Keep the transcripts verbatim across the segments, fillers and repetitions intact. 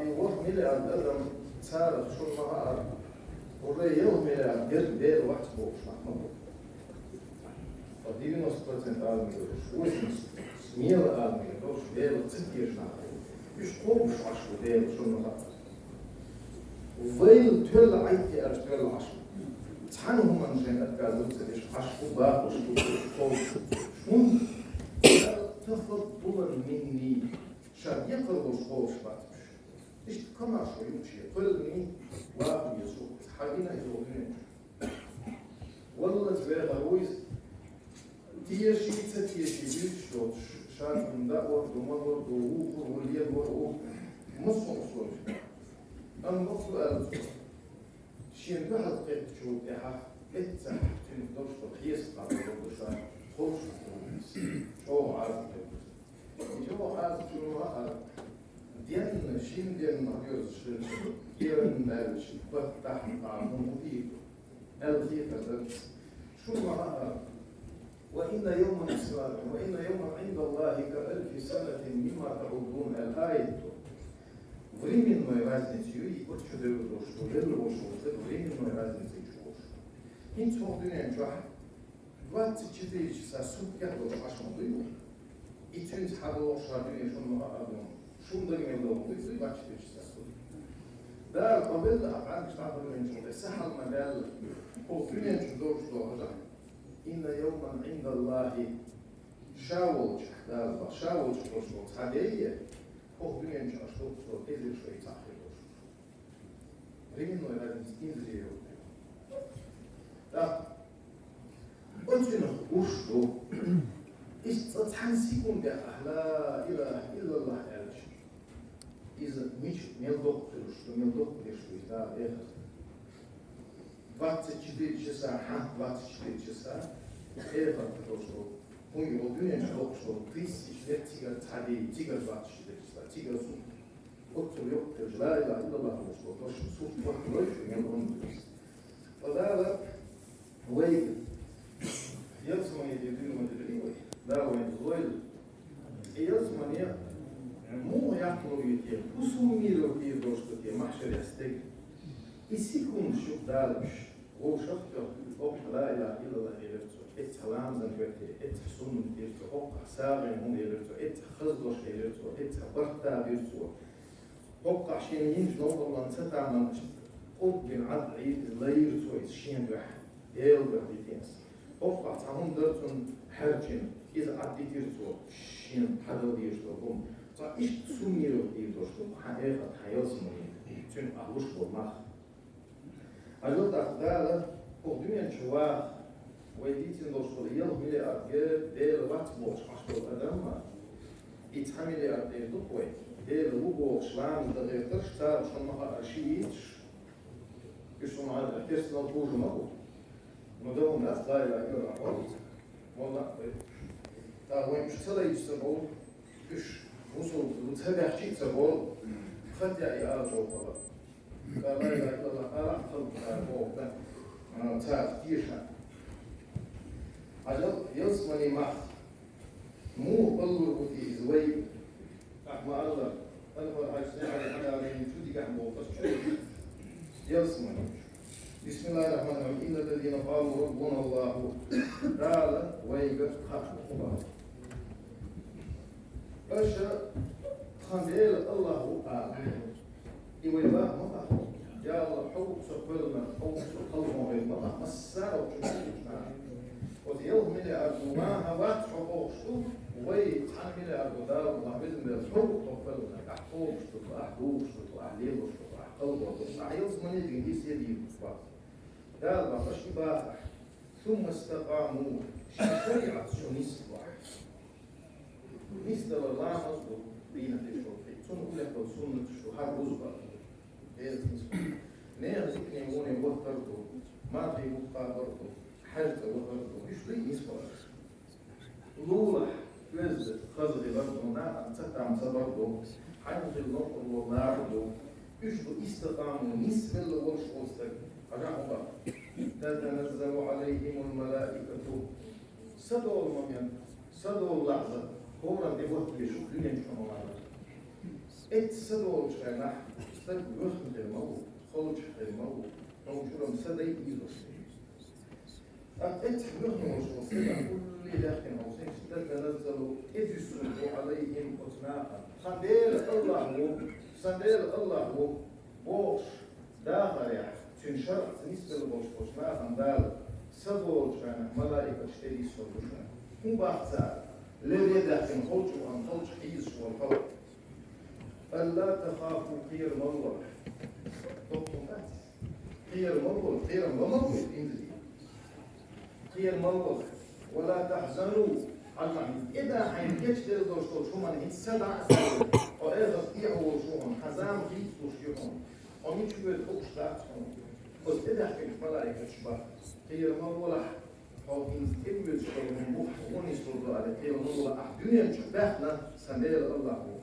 И ворхӀ миллиард адам, царах шуна ма хаъара, уже ялх миллиард дерг Дела вац бохуш нах ма бу. Ткъа девяносто процент адамаш, восемьдесят смело адамаш, Дела ца тешна. Уьш кхобуш Ӏаш ву Дела, шуна ма хаъара. Вайл тоьлла Ӏайтта аьлча тоьлла Ӏаш ву. Цхьана хӀуманна шайн отказ ца деш Ӏаш ву, бакъош ву, кхобуш ву. ХӀунда? Тафаддулан минни. Ша декхар волуш кхобуш бац уьш. Иштта комаьршо ю шен, кхоьллина ваха веза ву, хьагина иза ву дуьнен чу. Валлалц вехар ву иза. Теший, ца теший, дуьйцуш доцуш, ша цунна даор ду, малор ду, вухур ву, лелор ву, массо а условиях. Амма бакъду аьлла цо. Шен дуьхьал кхеттачул тӀаьхьа эццахь цуьнга долуш долу хьесап кхаба ша, ховшалгӀа чӀогӀа Ӏазап хир бу. И чӀогӀа Ӏазап чуьра вахара, денна, шина денна ма доьрзуш хилча, кӀиранна даьлча, баттахь а хӀума хӀун хир ду аьлла хетар дара. Шуна ма хаъара, وإن يوما عند، وإن يوما عند الله كألف سنة مما تعدون аьлла аят ду. Временной разница ю, и оцу чу девр долуш ду, велла волуш волу стаг временной разница чу волуш. ХӀинца хӀокху дуьнен чохь двадцать четыре часа суткех долуш Ӏаш ма дуй вай. И цуьнца хьадогӀуш ша дуьне шуна ма хаъара, шуна дага мел догӀу дуй, дуй двадцать четыре часа сутки. Дала къобелла а къаьмнаш дӀахьуьллинчул тӀе сахьал ма даьлла, хӀокху дуьнен чу долуш долу хьажахь. Инна йовман Ӏиндаллахи, ша волчохь, Дала боху, ша волчохь долуш долу цхьа дее, хӀокху дуьнен чу аша долуш долу эзар шайн цхьаъ хир долуш. Временной разница инзаре йолу. ТӀаккха оцунах гуш ду, иза цкъа цхьана секундехь ахь ла илаха иллаллах аьлча, иза мича мел доккха хилуш ду, мел доккха деш ду иза Дала эхарт. Двадцать четыре часа, хьан двадцать четыре часа эхарт долуш ду. ХӀунда аьлча дуьнен чу доккхуш долу тысяча лет цигара цхьа дий, цигара двадцать четыре часа, цигара сутки. Оццул йоккха хилча, ла илаха иллаллах олуш долу дош сурт баккхалой шу мел хӀунда. Ткъа Дала вайга ялсамане де дуьйна ма диллий вай. Дала вайна зойла. И ялсамане муха яккхалур ю те, хӀун суммировать дийр долуш ду те махьшаре стеган. И секундаш ю Дала уьш. Вовшах а тоьхна, хӀокху ла илаха иллаллах элира цо, эццахь ламазан хӀоьттира, эццахь суннат дира цо, хӀокхахь сагӀина хӀума элира цо, эццахь хаза дош элира цо, эццахь барт а бира цо. ХӀокхахь шена йинчу новкъарлонан цатаман къурд бина Ӏад Ӏийра иза, лайра цо иза шен дуьхьа, Делан дуьхьа дитина. ХӀокхахь цхьа хӀума дара цунна хьаьрчина, иза Ӏад дитира цо, шена хьадала дезаш долу хӀума. Цкъа иштта суммировать дийр долуш ду хьан эхарт, хьан ялсамане, цуьнан ахь луш болу мах. Хьажал тӀаккха Дала хӀокху дуьнен чу ваха, вай дийцина долуш долу ялх миллиард герга Дела вац бохуш Ӏаш долу адам а, и цхьа миллиард тӀера ду-кх вай, Дела ву бохуш ламаз дан гӀертарш, царах шуна ма хаъара шиъ йийцуш, уьш хӀума хьажа персонал хӀужа ма бу. Но дан хӀума дац, ла илаха иллаллах боху. Валлахь, тӀаккха вайн уьш ца лайча ца бовлу, уьш бусулба ца баьхча а ца бовлу, хатта и ала чӀогӀа хала. Ла илаха иллаллах ала а халкъ цара боху дан, а, цара теша. Хьажал, ялсамане мах. Муха баллур бу те иза вай? Ахьа ма-аллара, Анвар-Хьаьжа, Саьхьа-Хьаьжа, Хьаьжа, чу дигахь боху ас чу. Ялсамане. بسم الله الرحمن الرحيم. إن الذين قالوا ربنا الله. Дала вайга хаьа боху. Аша тхан Дела АллахӀ ву ала. И вай баха ма баха. Я АллахӀ, хьо ву со кхоьллинарг, хьо ву со кхалхьон хир ма баха. Массара а чу ма бу нах. Оцу ялх миллиард ма хьан вац хьо бохуш ду, вай цхьана миллиард Дала ма везан Дела, хьо ву тхо кхоьллинарг, ахь кхобуш ду тхо, ахь духуш ду тхо, ахь лелош ду тхо, ахь кхалхо ду тхо, ахь ялсамане дина дисъе дийр ду тхо. Дала баха, аша и баха ахь. ثم استقاموا. Шен шариӀат шо нисбахь. Нисдалар ламаз ду, дийнахь деш долу хи. Цунна уллехь долу суннаташ ду, хӀара рузба. Деза нисбахь. Нехан зикане воне вахтар ду, мархий вухкхабар ду, хьаьж цӀа вахар ду. Уьш дуй нисбалар. Лулахь, оьзда, хаза хилар ду, накъан цатам ца бар ду, хьайна хила новкъарло лар ду. Уьш ду истакъаму, нисвелла волуш волу стаг. Хьажахь хӀун баха. تتنزل عليهم الملائكة. Садолу момент, садолу лахьза, хӀоранна тӀе вахтийша дуьнен чу ма вара. Эццахь долчу хенахь стаг вуьйхна хир ма ву, холчу хир ма ву, хьуна чурам са дай ийзош. ТӀаккха эццахь вуьйхна волуш волу стагана улле даьхкина хьовсийша, таназзалу, тӀедуьссур ду Ӏалайхим оцу нахана. Тхан Дела АллахӀ ву, сан Дела АллахӀ ву, бохуш, дахарехь, цуьнан шарӀаца нисбелла болуш болчу нахана Дала са долчу хенахь малаикаташ тӀедиссур ду шуна. ХӀун боху цара? Лерре даьхкина холчу ван, холчу хьийзаш волу халкъ. Алла тахафу, кхера ма вала. Доккхун дац. Кхера ма вала, кхера ма вала, инзаре. Кхера ма вала. Ва ла тахзану. Хьажа, хьайн тӀе да, хьайна гечделла долуш долчу хӀуманна хӀинца са дӀа а ца вала. Хьо эхарт тӀехьа волуш ву хьуна, хьан зама хийцалуш ю хьуна. Хьо мича воьду хууш дац хьуна. Оцу тӀедаьхкинчу малаикаташ боху: кхера ма волахь, хьо хӀинца тӀевоьдуш долу хӀума бу, хьо хӀун нислур ду аьлла, кхера ма вала, ахь дуьнен чу баьхна, сан Дела АллахӀ ву.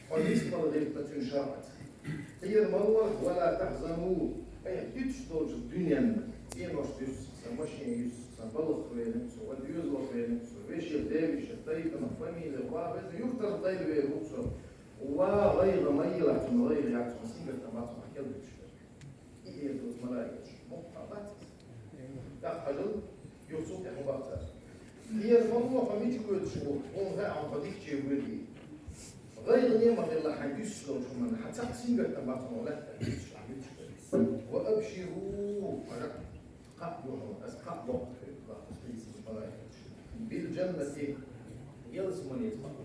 Хьо нисбала гӀирта цуьнан шарӀаца. Кхера ма вала, ва ла тахзану, айхьа дуьтуш долчу дуьненна, цӀенош дуьсу, сан машен юьсу, сан балхах веана со, ван доьзалх веана со, вешех, девешех, тайпанах, фамилех, ва веза юртара дайла вер ву со, ва гӀайгӀа ма елахь, цунна гӀайгӀа яц, хьуна сингаттам бац, хьуна кел дуьтуш дерг. И эр доцу малаикаташ, мохк а бац иза. ТӀаккха хьажал, юха цул тӀаьхьа бац цара. Кхера ма вала, хьо мича воьдуш ву, хьуна хаьа хьуна хьо дикаче воьдий. ГӀайгӀане ма хилла хьайн дуьсуш долчу хӀуманна, хьан цхьаъ сингаттам бац хьуна лаьттара дуьсуш, хьан дуьсуш. Ва абширу, хьажа, кхаъ бу хьуна, аса кхаъ боккху хьуна, боху цу хьийзачу малаикаташа. Бил жаннати, ялсаманица кхаъ бу.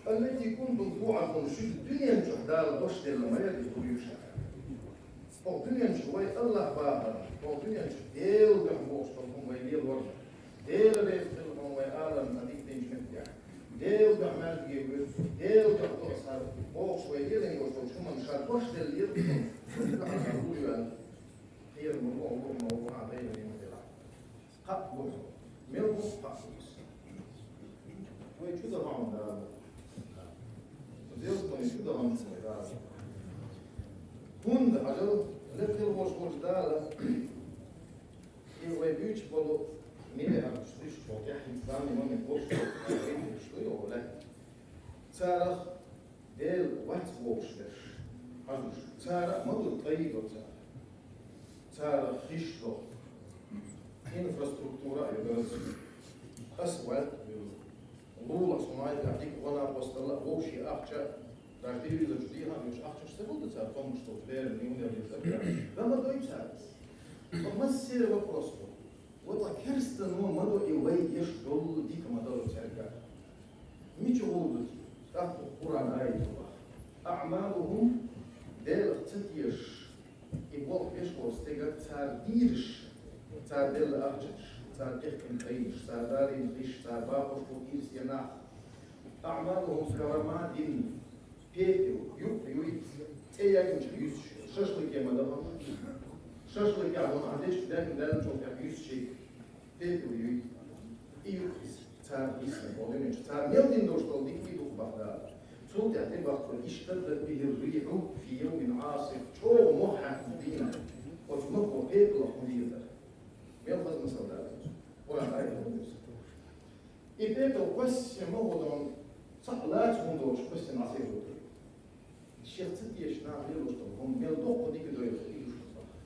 Аллати кунтум туъадун, шуьга дуьнен чохь Дала дош делла ма яра иза, хӀун ю ша. Хьо дуьнен чу вай АллахӀ бахарна, хьо дуьнен чу Делан дуьхьа бохуш долу хӀума вай лелорна, Делан реза хилла хьуна вай аларна цхьа дика динчу меттехь, Делан дуьхьа маьждиге воьду, Делан дуьхьа доӀа схьа бохуш вай лелийна долуш долчу хӀуманна ша дош делла лела хьуна, цунна дуьхьа ша лур ю аьлла. Кхера ма вала, ма вала, ма вала, ма вала. Кхаъ бу. Мел бу кхаъ бу. Вай чу дахьа Дала. Делан вай чу дахьа Дала. ХӀунда хьажал, лекха хила волуш волчу Дала, и вай буьйцуш болу миллиардаш, тысяча тӀехь, ислам, имам, и боху, ислам, и боху, и боху, и боху. Царах Дела вац бохуш берш, хьажуш, цара а ма ду, тӀай до цара. Цара хиш до. Инфраструктура а ю, асфальт а ю. Лулахь, со ма-аллара, дика гӀо-накъосталла а, вовшийн ахча, даже телевизор чу дехьа а йолуш, ахчаш ца хилла цара томмаш долчу берана юнер ю цӀа. Дан ма дой цара. Ткъа массеран вопрос ду. Вот а керстано ма до и вай еш долу дика ма до цаьрга. Мича гӀур ду? ТӀаккха Къуръан аят ду боху: «АӀмалухум», Делах ца тешаш, и болх беш болу стеган цара дийраш, цара делла ахчанаш, цара тӀехкъина къайнаш, цара далийна хиш, цара бахош болу ирсе нах. «АӀмалухум карамадин», пепел, юкъ юй, цӀе ягначу юьсуш, шашлыке ма даха. Шашлыке а вон а дечу дагна даьллачул тӀаьхьа юьсуш. Пепел юй. И юкъ иза, цара дийцина болу, цара мел дина долуш долу дика и дукха бахьа Дала. Цул тӀаьхьа тӀе бахча: «Иштаддат бихир рихьу фи йовмин Ӏасиф». ЧӀогӀа мохь хьаькхна дийна. Оцу мохо пепелах хӀун дийр дара? Мел хаза масал дала. Къуръан аят хӀун ду иза? И пепел кхоьссина ма гӀо дон, цхьаъ лаца хӀун долуш кхоьссина Ӏа сехьа ву. Шех ца тешаш нах лелош долу хӀума мел доккха дика дойла, и дуьш ма бахьа.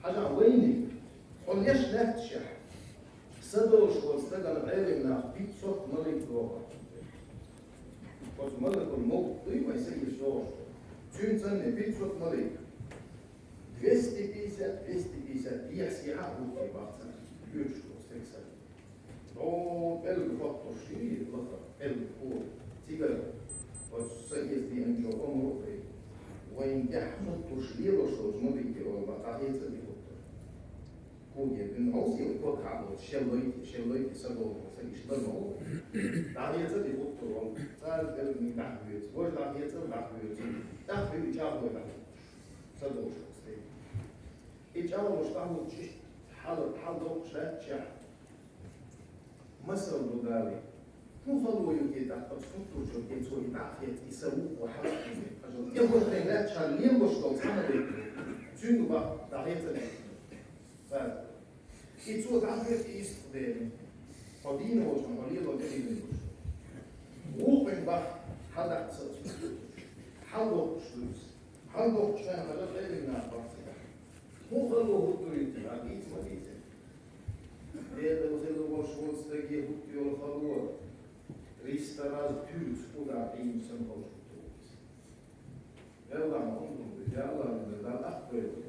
Хьажахь вайниг, хьо леш лаьтташехь, са долуш волу стагана Ӏелам нах пятьсот малик догӀу. Оцу малакул мовт дуй вай са ийса догӀуш. Цуьнан цӀанне пятьсот малик. Двести пятьдесят, двести пятьдесят, дехьа-сехьа а хӀуттий бахцара. Оьшуш долу стеган са. О, пӀелг хоттуш йий, лаха, пӀелг хӀора. Цигара, оцу са эца деанчо омра а вай. Вайн тӀехь хӀуттуш лелош долчу ма бигге олу, ма дӀахеца а дихуттур. Куге бин хьовсийла, ког хьаболчу, шеллойти, шеллойти са долу, са иштта ма олу. ДӀахеца а дихуттур олу. Цара пӀелг дӀахоьцу, важа дӀахецар дӀахоьцу. ТӀаккха хӀуьнан чӀагӀлой дӀахоьцуш. Са долуш стеган. И чӀагӀлуш дӀахӀуттуш иштта хьал, хьал доккхуш лаьтташехь, масал ду Дала. ХӀун хало ю те тӀаккха оцу хӀуттучуьнга, и цо и дӀа а хецна, и са вукхо хьалакхуьйсу, хьажал, тӀе хӀоттайна лаьтташехь лелош долу цхьа ма дерг. Цуьнга бахьа дӀахецар. Цара. И цо дӀахоьцу, и йистхуьлу дела. Хьо дийна волчунна хьо лело тӀедиллина луш. Вукхуьнга бахьа. Хьалдаккха ца хьалдоккхуш ду иза. Хьалдоккхуш хьайна хьажа къайлина бахьа. ХӀун хало хӀуттур ю те, а дийца ма дийца. Дера хила волуш волу стаге хӀутту йолу хало, Христа раз туьллуш кху дӀа Ӏийна санна хӀуттур ю иза. Аллахьан хӀума ду, я Аллахь, Дала ахтойла.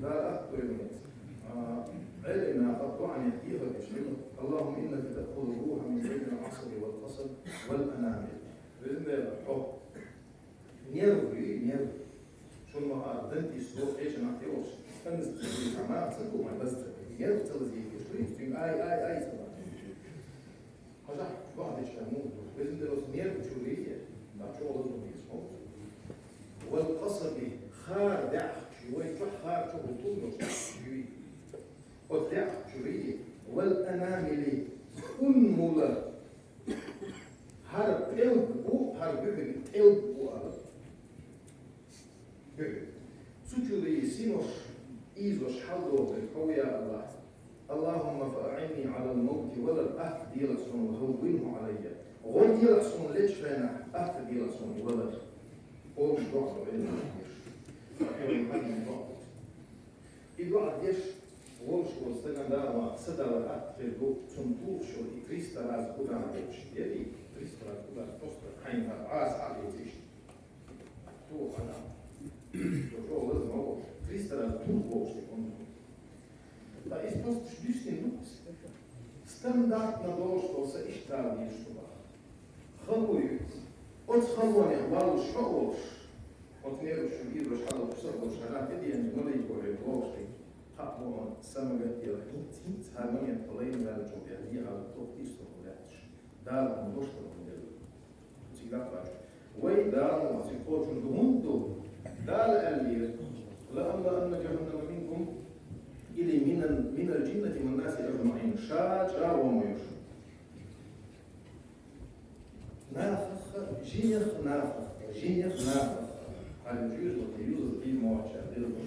Дала ахтойла. А, Ӏелина хатта дуӀанех дехар деш хилла: «اللهم إنك تأخذ الروح من بين العصب والقصب والأنامل». Везан Дела, хьо нерв ю, нерв. Шуна ма хаара, дантист ву, кхечанхьа тӀе волуш, анестезия, хьан ма ца ду, ма даза ца ду. Нерв ца лазийта, шу иза, цуьнга ай, ай, ай ца бахьа. Хьажахь, бахьа дечка муха ду? Везан Дела, оцу нерв чуьра ю, ма чӀогӀа лазо беза хьо. Вал къасаби, хара даьӀахчу, вайн чохь хара чохь туллуш ю. Оцу даьӀахчу ю. Вал анамили, ун мула. ХӀара пӀелг бу, хӀара буьхьиг пӀелг бу ала. Цу чуьра синош, ийзош хьалдохург хьо ву, я Аллахь. اللهم فأعني على الموت ولد, атта делахь суна, وهونه علي. ГӀо делахь суна лечу хенахь, атта делахь суна и валар. Олуш дуӀа до Ӏилманаш. И дуӀа деш волуш волу стагана Дала садалар атта хир ду, цунна тухуш йолу и триста раз куда деш. Яри, триста раз куда просто хьайна Ӏаса Ӏа вецаш. Туху хьан. Со чӀогӀа лаза ма ву. Триста раз тур бохуш тӀе хӀума. Ткъа иза постуш дуьстина ду. Стандартно долуш долу са иштта дийш ду баха. Хало ю иза. Оцу халонех валлуш хьо а волуш, оцу меруш шу бийраш хьалалуш са а волуш, хьан тӀедеана малико вен бохуш тӀе. Хьан боху, са ма гатделахь, хӀинца, хӀинца хьан момент лайна ваьллачул тӀехьа дехьа тоху иштта хӀума лаьтташ. Дала хьуна дош дар хьуна делла. Цига дакъа бац. Вай Дала ма цига кхочун ду хӀунда ду? Дала аьллера: «لأملأن جهنم منكم», или «من ال-، من الجنة والناس أجمعين». Ша чӀагӀо ма йо шу. Нахаха, жинех нахаха, жинех нахаха. Хьалин жуьжа ма те, юзаза къийна ма вац ша, дела ду.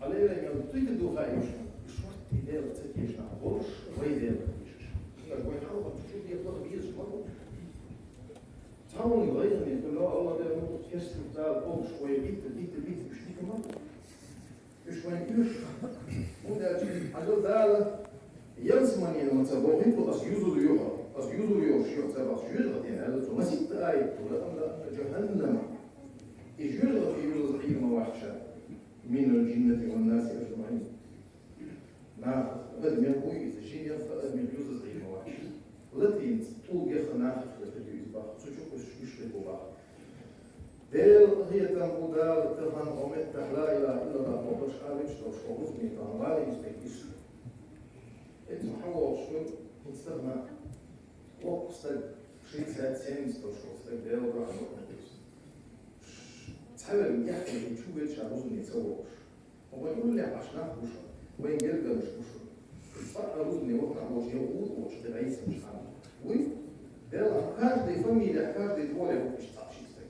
Хьалера мел дуьйта ду хаийша, и шорта Дела ца тешна, волуш вай Дела тешаш. Хьуна вай хьалха чу де плохо безаш ма бу. Цхьа вон гӀайгӀане, но Алла Дела ма бу, керстиг Дала олуш вай битта, битта, битта, уьш дика ма бу. Уьш вайн уьш. ХӀунда аьлча, хьажал Дала, ялсамане ма ца бохуьйту, ас юзур йоху, ас юзур йохуш йо ца бахча, жуьжа гӀатена аьлла цо, маситта аят, ла амла анна жаханнама. И жуьжа гӀати юзаза къийна ма вац ша. Минал жиннати ван наси ажмаин. Нахах, адамех вуй иза, жинех, адамех юзаза къийна ма вац. Латийнаца тӀулгех нахах латар ю иза баха, цу чу уьш, уьш хир бу баха. Делан къинхетам бу Дала тахана хӀокху меттехь ла илаха иллаллах бохуш, алуьйтуш долуш хӀокху хӀусаме тахана валийна стаг иза. Эцу хьан вохуш ву, хӀинца тахана воккха стаг, шестьдесят, семьдесят долуш волу стаг, Делан дуьхьа бохуш ву иза. Цхьаверг яххье чу велча хӀусаме ца вохуш. Вайн уллехь Ӏаш нах бу шуна, вайн гергарнаш бу шуна. Цкъа а рузбане вахана а волуш, я гӀур а волуш, тӀе гӀайсамаш хьан. Вуй, Дела, каждый фамилия, каждый дворе ву уьш цхьаъ ши стаг.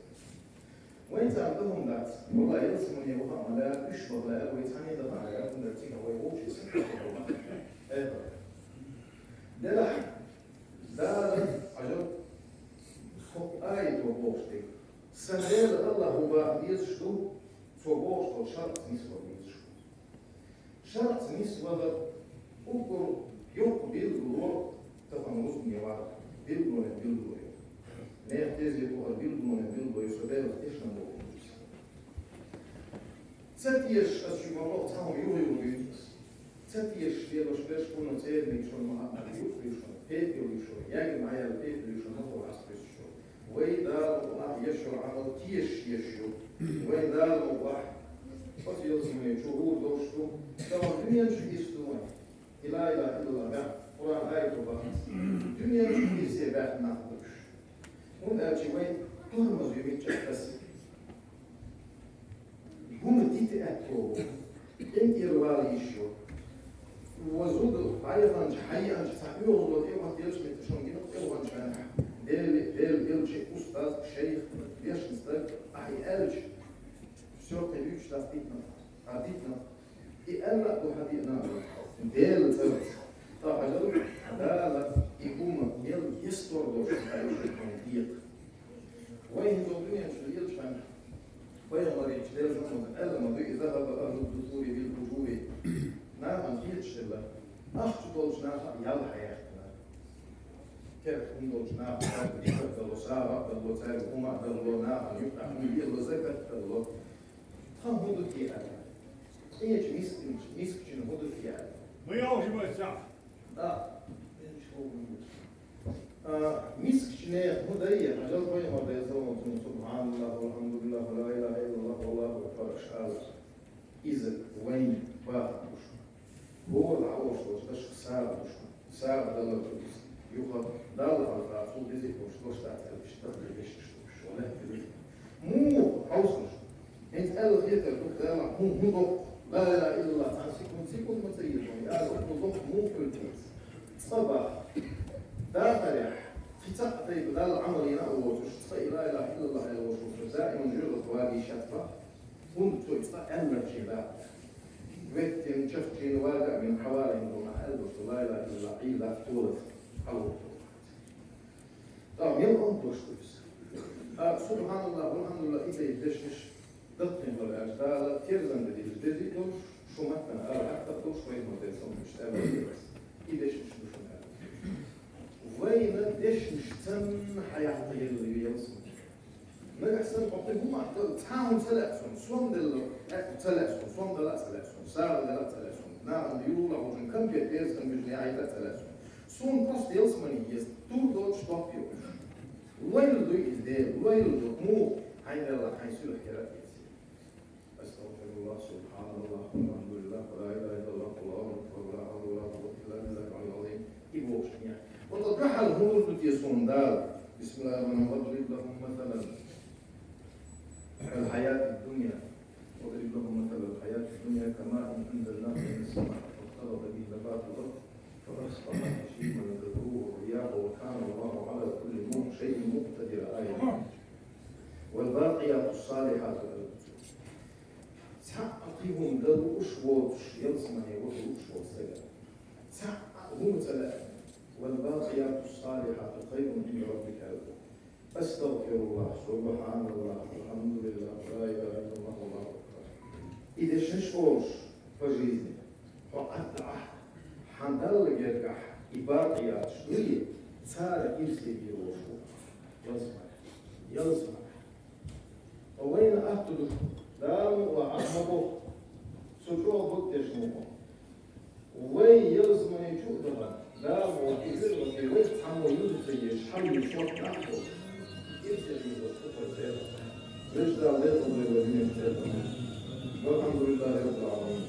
Вайн царна дан хӀума дац. Валла, ялсамане ваха а ма лаьа, уьш ваха лаьа, вай цхьаьна дан хьан лаьа, хӀунда цига вай вовши са. Э, Дела, Дала, Ӏажал, хӀокху аято бохуш дерг. Сан Дела Аллах ву баха дезаш ду, Цо бохуш долу шарӀаца нисвала везаш ву. ШарӀаца нисвала уггар йоккха билгало тахана рузбане вара, билгалонех билгало ю. Нехан тезетахь билгалонех билгало ю, со Делах тешна боху. Ца тешаш ас шуьга ма боху, цхьа хӀума юха-юха дуьйцу ас. Ца тешаш лелош берш хӀунда цӀерниг шуна ма-, ма юкъа ю шуна, пепел ю шуна, ягна Ӏаяьлла пепел ю шуна, ма хӀора ас кхуьссуш ю. Вай Дала мукъалахь еш йолу Ӏамал тешаш еш ю. Вай Дала мукъалахь. Оцу ялсамане чу гӀур долуш ду. Тахана дуьнен чу ирс ду вайн. И ла илаха иллаллах баьхна, Къуръан аято бахана. Дуьнен чу ирсе баьхна нах бу уьш. ХӀунда аьлча вайн тормоз ю миччахь аса. ХӀума дита аьтто ву. КӀентӀера вала йиш ю. Ва зуда хьайханча, хьайеанча, цхьа оьгӀаз вала тӀе вахана делаш метта шуна гина оьгӀанча ваьнахь. Дели, Дели, Дели, ши устаз, шайх, дешна стаг, ахьа и аьлча, всё, кхин дуьйцуш дац дитина. А дитина. И аьлла а ду хьан диъна. Дела цӀарца. Ткъа хьажал, Дала и хӀума мел естор долуш хьайшийтан декъа. Вайн долу дуьнен чу лелачхьана пайхамарчу лерзамаза аьлла ма ду и: «ذهب أهل الدثور بالأجور». Нахана хеташ хилла, ахча долчу наха ял хьаяьккхина. Керта хӀума долчу наха цаьрга дика а дало, сагӀа а дало, цаьрга хӀума а дало, нахана юкъахь хӀума лело, закат а дало. Тхан хӀун ду те аьлла? Къечу мискачун, мискачун хӀун ду те аьлла? Ма йовхаш ма ца. Да. А, мискачу нехан хӀун дай, хьажал пайхамар дай салам цунна: «СубхьаналлахӀ, валхьамдулиллахӀ, ва ла илахӀа иллаллахӀ, валлахӀу акбар», аша ала. Иза вайн бахам ду шуна. ХӀора дӀаоьшуш долчу дашах сагӀа ду шуна. СагӀа далар ду иза. Юха Далла хьалха цул деза а долуш дош дац аьлла, иштта тахана дешнаш ду уьш, валлахӀи, деза. Муха хьовсалаш? ХӀинца аьлла хетар ду, Дала хӀун, хӀун доккху? Ла илахӀа иллаллахӀ цхьана секунд, секунд ма ца йийр вай, яра хӀун доккху муха хуьлу иза? Цкъа бах. Дахарехь, кхин цхьа а тайпа Далла Ӏамал йина а воцуш, цкъа и ла илахӀа иллаллахӀ аьлла волуш волчо даиман жоьжахате вагийча шаьш бах. ХӀунда цо и цкъа аьлларчийн дакъа? Веттина, чекхчийна, вага а вина, хьавалийна долу нах аьлла долуш ду, ла илахӀа иллаллахӀ Ӏийла толаза хьалавоккхур вац. ТӀаккха мел къа дош ду иза? ТӀаккха «СубхьаналлахӀ, валхьамдулиллахӀ» и тайпа дешнаш даккхийна хила аьлча, Дала терзан де деза, деза а долуш, шу маттана ала хьакъ а долуш, вай ма-дарра ца хӀуманаш аьлла деза. И дешнаш ду шуна аьлла. Вайна дешнаш санна хьаяккха елла ю ялсамани. Нагахь санна хьо кхин хӀума а, цхьа а хӀума ца лаьа суна, сом делла а ца лаьа суна, сом дала а ца лаьа суна, сагӀа дала а ца лаьа суна, нахана юла хьожун кампет, эза хан буьжна яхьийта а ца лаьа суна. Суна просто ялсамани еза, тур доцуш топ йолуш. Лойла ду иза, Дела, лойла ду, муха хьайн Делла хьайн суьлхьа кера а эций. أستغفر الله، سبحان الله، والحمد لله، ولا إله إلا الله، والله أكبر، ولا حول ولا قوة إلا بالله العلي العظيم. И бохуш ня. Вот дуьхьал хӀун лур ду те суна Дала? بسم الله الرحمن الرحيم. واضرب لهم مثلا الحياة الدنيا، واضرب لهم مثل الحياة الدنيا كماء أنزلناه من السماء فاختلط به نبات الأرض فأصبح هشيما تذروه الرياح وكان الله على كل م-، شيء مقتدرا. آية. والباقيات الصالحات. Цхьа а кхин хӀума дан лууш воцуш, ялсамане ваха лууш волу стага. Цхьа а хӀума ца лаьа. والباقيات الصالحات خير عند ربك. أستغفر الله، سبحان الله، الحمد لله، لا إله إلا الله، والله أكبر. И дешнаш олуш по жизни. Хьо Ӏадда ахь, хьан Далла гергахь и бакъияташ дуй, цара ирсе бийр волуш ву. Ялсамане. Ялсамане. Ткъа вайна атта ду, Дала мукъ лахь, ахь ма боху, со чӀогӀа бакъдеш ву хьуна. Вай ялсамани чу а дахана, Дала боху, и хир ваке вайх цхьаммо юза ца езаш, хьал ю шортта нах боху. Ирсе бийр волуш ву вай церан. Везачу Дала декъал дойла вай дуьненан церан. والحمد لله رب العالمين.